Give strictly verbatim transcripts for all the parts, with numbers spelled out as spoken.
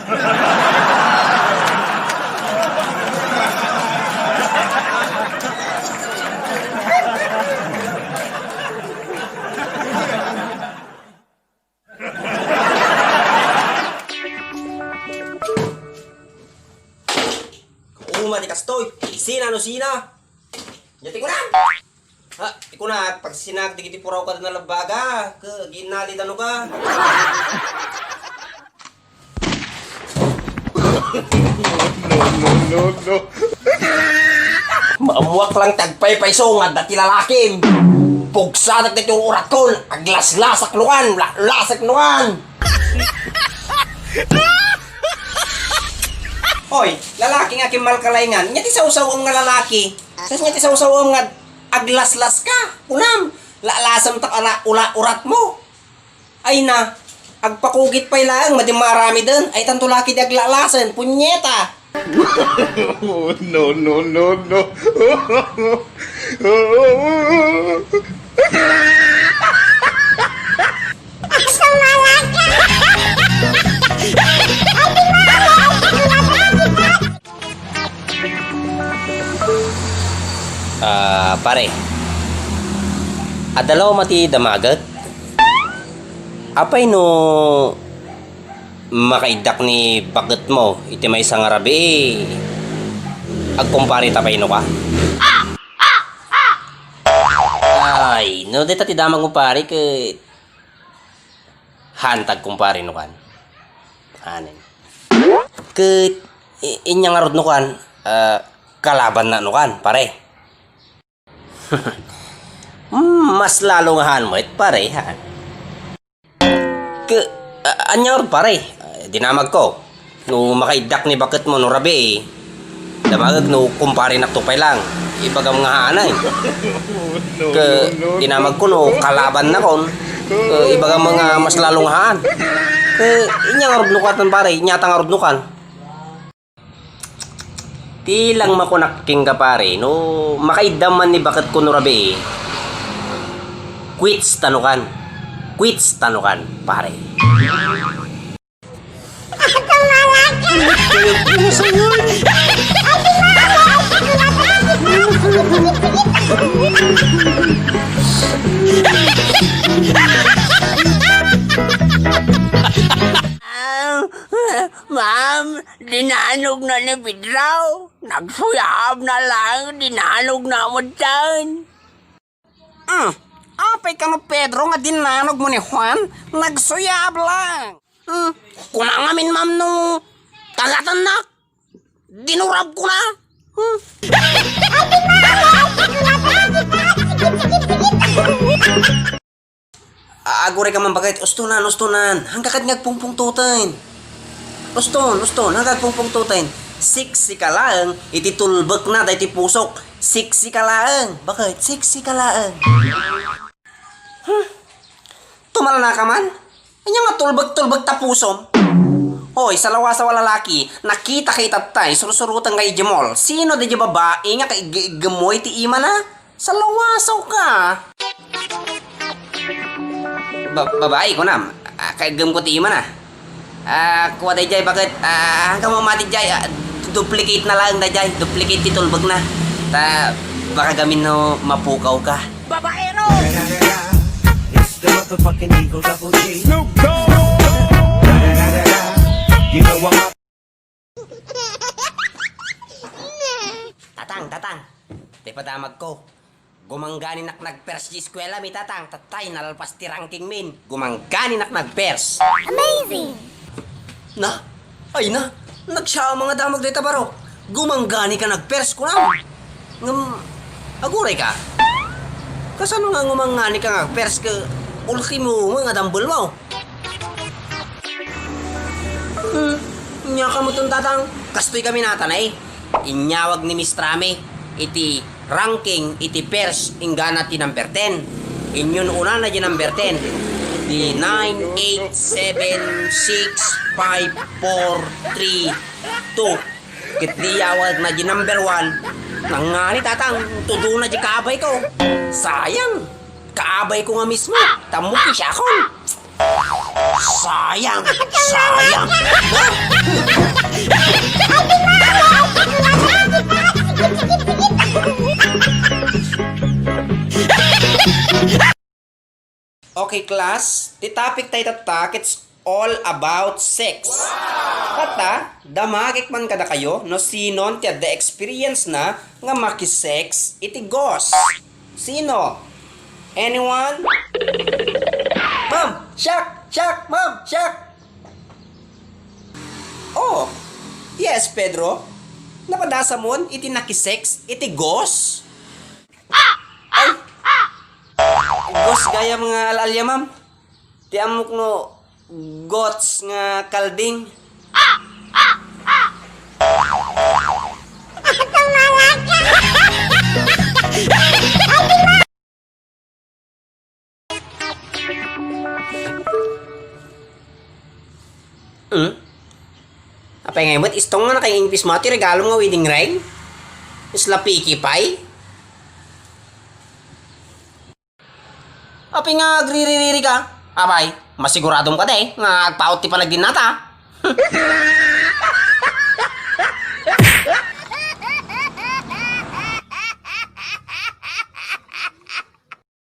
Uma ti kastoy. Sina no sina? Nya ti kunak. Ha, ti kunak, pagsinak dagiti puraw kada nalabbaga, ke, ginnali dano ka. No, no, no, no. Maammuak lang ti agpaypayso nga adda ti lalakim. Pugsadak ditoy urakon, aglaslasak nuan, la-, lasak nuan. Hoy, lalaki nga kimmalkalaingan, nya ti sawsawem nga lalaki. Sas nya ti sawsawem nga aglaslas ka. Kunam, lalasem ta ala ula urat mo. Ay na, agpakugit pay laeng madi maaramiden. Ay tanto laki di aglalasen, punyeta. Oh, no, no, no, no. Ah, pare. Adda la met ti damaget? Apay no makaiddak ni baketmo iti maysa nga rabii, agkumpare ta pay no ka? Ay, no dayta ti damagmo, pare, ket haantag kumpare no kan. Anen. Ket i-, inya ngarud no kan, ah, kalabanna no kan, pare. Hmm, mas lalo nga haan met, pare, ha? Ke, a-, anya ngarud, pare? Ah, dinamagko. No makaiddak ni baketmo no rabii, damagek no kumparenakto pay lang. Ibagam nga haan ay. Ke, dinamagko no kalabannakon. Ke, ibagam nga mas lalo nga haan. Ke, inya ngarud no katan, pare, inyata ngarud no kan. Ti lang makunak kenka, pare, no makaiddam man ni baketko no rabii, quits ta no kan. Quits ta no kan, pare. Ma'am, dinanogna ni Pedro. Nagsuyabna lang, dinanogna metten. Hmm, apay kano, Pedro, nga dinanogmo ni Juan? Nagsuyab lang. Hmm, kuna ngamin, ma'am, no kagatannak. Dinurabkona. Hmm. A-, aguray ka man, baket. Ustonan, ustonan. Hangka ket nga agpungpungtoten. Uston, uston. Hangka agpungpungtoten. Siksi ka laeng iti tulbekna daytoy pusok. Siksi ka laeng. Baket, siksi ka laeng. Hmm. Tumalna ka man? Anya nga tulbek-tulbek ta pusom? Hoy, salawasaw a lalaki, nakita ka itattay, sursuroten ka idiay mall. Sino daydiay babai nga kaiggeiggemmo iti imana? Salawasaw ka. Ba-, babai, kunam. Ah, kaiggemko ti imana. Ah, kua daydiay, baket, ah, hangka mo mati diay, ah, duplicate na laeng daydiay, duplicate ti tulbekna. Ta, baka gamin no mapukaw ka. Babaero! It's the motherfucking Eagle Double G. Snoop Dogg! You know what? Tatang, tatang. Ti padamagko. Gumangganinak nagpers di eskuela mi, tatang. Tatay, nalpas ti ranking min. Gumangganinak nagpers. Amazing! Na? Ay na? Nagsiam nga damag dayta baro. Gumanggani ka nagpers, kunam. Ngem, aguray ka? Kasano nga gumanggani ka nagpers ket ultimo nga dumbbell mo? Hmm, nia kamo ton, tatang. Kastoy kami natan, eh. Inyawag ni Miss Trame iti ranking iti pers inggana ti number ten. Inyon unana di number ten. Di nine eight seven six five four three two. Ket di iyawagna di number one. Nangngani, tatang, tudona di kaabay ko. Sayang. Kaabay ko nga mismo. Tammo ti siakon. Sayang! Sayang! Okay, class, ti topic tayo tatta, it's all about sex. Kata, damagek man kadakayo no sinon ti adda experience na nga makisex iti ghost. Sino? Anyone? Ma'am! Siak! Siak! Ma'am! Siak! Oh, yes, Pedro. Napadasamon iti nakisex iti ghost? Ay! Ghost gayam nga al-alya, ma'am. Ti ammok no gots nga kalding. Hmm? Apay ngay met, istong nga naka-English mo, ti regalom nga wedding ring? Isla piki pay? Apay nga agriririri ka? Apay, masiguradom kadi nga agpaut ti panagdinnata?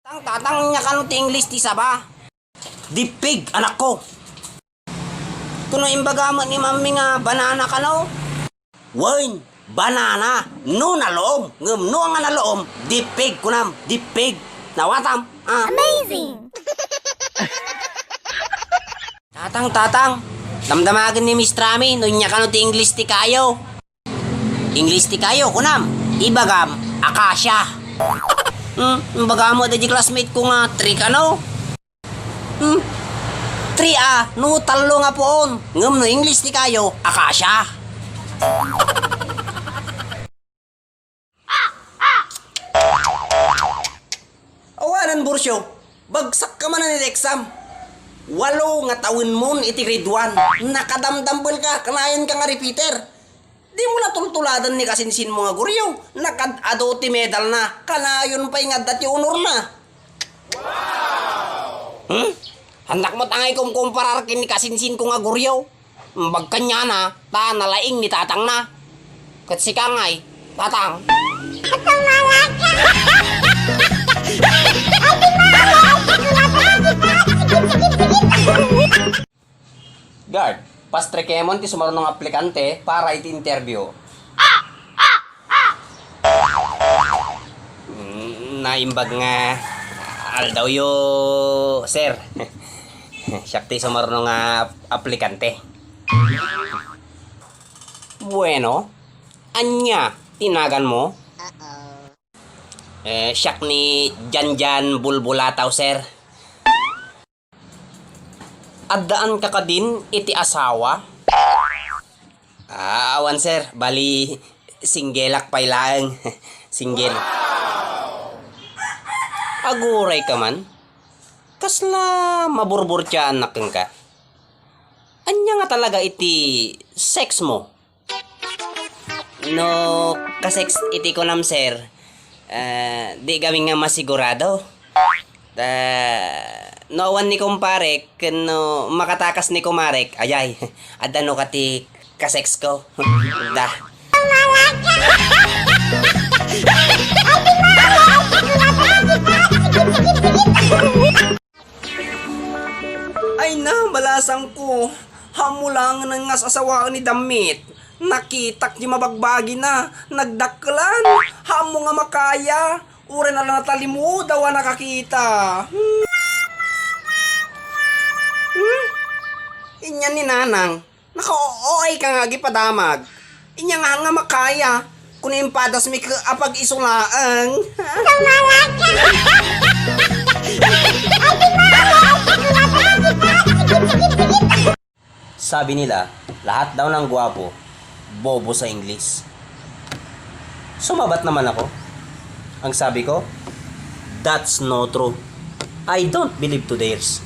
Tatang, tatang, nia kano ti English ti saba? Dippig, anakko. Kuno imbaga met ni Mami nga banana kano? Wen, banana, no nalom. Ngem no nga nalom, dippig kunam, dippig. Nawatam, ah. Amazing! Tatang, tatang, damdamagen ni Miss Trami no nia kano ti English ti kayo. English ti kayo, kunam. Ibagam, acacia. Hmm, ibagam met daydi classmate ko nga three kano. Hmm, three a, no tallo nga puon. Ngem no English ti kayo, acacia. Awanan, Burcio. Bagsak ka man iti exam. Walo nga tawenmon iti grade one. Nakadamdambel ka, kanayon ka nga repeater. Dimo la tultuladen ni kasinsinmo nga guriow. Nakad-adu ti medalna. Kanayon pay nga adda ti honorna. Hmm? Handak met ngay kumkumparar ken ni kasinsinko nga guriow. Bagkaniana, ta nalaing ni tatangna. Ket sika ngay, tatang. Guard, pastrikemon ti sumaruno nga aplikante para iti interview. Mm, naimbag nga aldawyo, sir. Siak ti sumaruno nga aplikante. Bueno, ania ti naganmo? Eh, siak ni Janjan Bulbulataw, sir. Addaanka kadin iti asawa? Ah, awan, sir. Bali, singgelak pay laeng. Single. Aguray ka man. Kasla maburburtiaannak kenka. Ania nga talaga iti sex mo? No kasex iti kunam, sir, ah, di gamin nga masigurado. Ah, no awan ni kumparek ken no makatakas ni kumarek, ayay, adda no kati kasex ko. Da. Ay na, balasangko. Haanmo laengen nga as-asawaen ni Damit. Nakitak ti mabagbagina. Nagdakkelan. Haanmo nga makaya. Uray na la natalimudaw a nakakita. Hmm. Hmm? Inya ni Nanang. Naka-O A ka nga agipadamag. Inya nga nga makaya. Kuno impadasmi ket apag-isu laeng. Sabi nila, lahat daw ng gwapo, bobo sa English. Sumabat naman ako. Ang sabi ko, "That's no true. I don't believe to theirs."